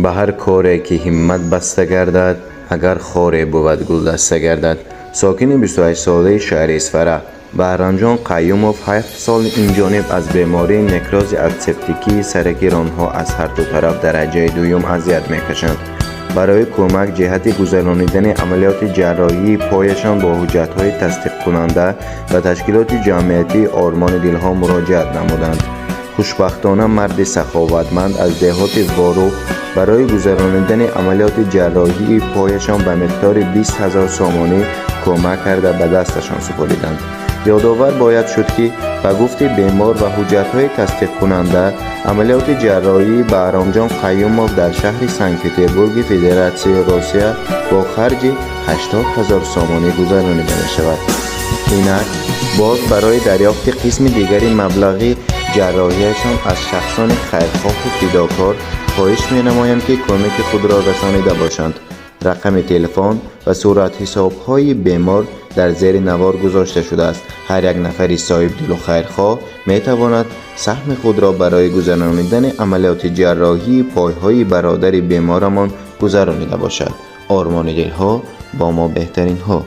Ба ҳар коре ки ҳиммат баста гардад, агар хоре бувад, гулдаста гардад. Сокини 28-солаи шаҳри Исфара Баҳрамҷон Қаюмов 7 сол инҷониб аз бемории некрози асептикии сараки ронҳо аз ҳарду тараф дараҷаи дуюм азият мекашанд. Барои кӯмак ҷиҳати гузаронидани амалиёти ҷарроҳии пояшон бо ҳуҷҷатҳои тасдиқкунанда ба ташкилоти ҷамъиятии «Ормони дилҳо» муроҷиат намуданд. Хушбахтона, марди саховатманд аз деҳоти Ворух барои гузаронидани амалиёти ҷарроҳии пояшон ба миқдори 20 000 сомонӣ кӯмак карда, ба дасташон супориданд. Ёдовар бояд шуд, ки ба гуфти бемор ва ҳуҷҷатҳои тасдиқкунанда, амалиёти ҷарроҳии Баҳромҷон Қаюмов дар шаҳри Санкт Петербурги Федератсияи Русия бо харҷи 80 000 сомонӣ гузаронида мешавад. Инак боз барои дарёфти қисми дигари маблағи ҷарроҳиашон аз шахсони хайрхоҳу фидокор хоҳиш менамоям, ки кӯмаки худро расонида бошанд. Рақами телефон ва суратҳисобҳои бемор дар зери навор гузошта шудааст. Ҳар як нафари соҳибдилу хайрхоҳ метавонад саҳми худро барои гузаронидани амалиёти ҷарроҳии пойҳои бародари беморамон гузаронида бошад. Ормони дилҳо, бо мо беҳтаринҳо.